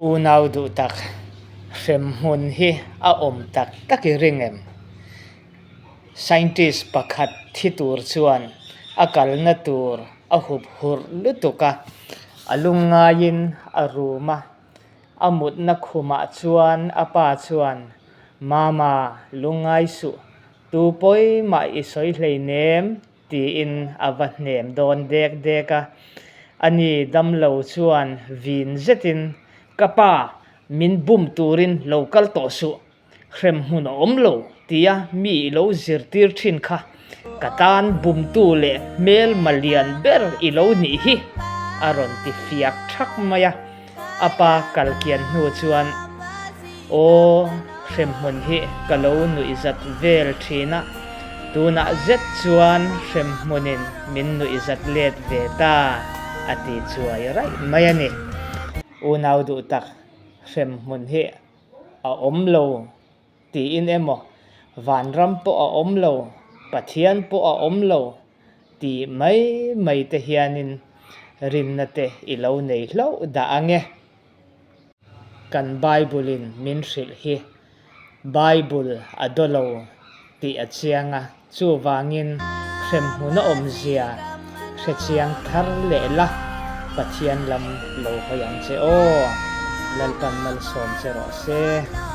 Unau duh tak, hremhmun hi a awm tak tak i ring em? Scientist pakhat thi tur chuan a kalna tur a hup hurh lutuk a, a lungngaiin a rum a. A mutna khumah chuan a pa chuan, Mama, lungngai suh, tu pawi mah i sawi hleinem Tiin a va hnem dawn dek dek a. Ani damlo chuan vin zetin, Ka pa, min bum turin lo kal tawh suh, hrem hmun a awm lo tia mi i lo zirtir thin kha ka tan bumtu leh hmelma lian ber i lo nih hi, a rawn ti fiak thak mai a. A pa kal kian hnu chuan, Aw, hremhmun hi ka lo nuihzat vel thin a, tunah zet chuan hremhmunin min nuihzat let ve ta, a ti chuai raih mai a ni. Unau duh tak, hremhmun hi a awm lo tiin emaw, vanram pawh a awm lo, Pathian pawh a awm lo tih mai mai te hianin rinna te i lo nei hlauh dah ang e. Kan Bible-in min hrilh hi Bible a daw lo tih a chiang a, chuvangin hremhmun a awmzia hrechiang thar leh la, Pathian lam lo hawi ang che aw, Lalpan malsawm che rawh se.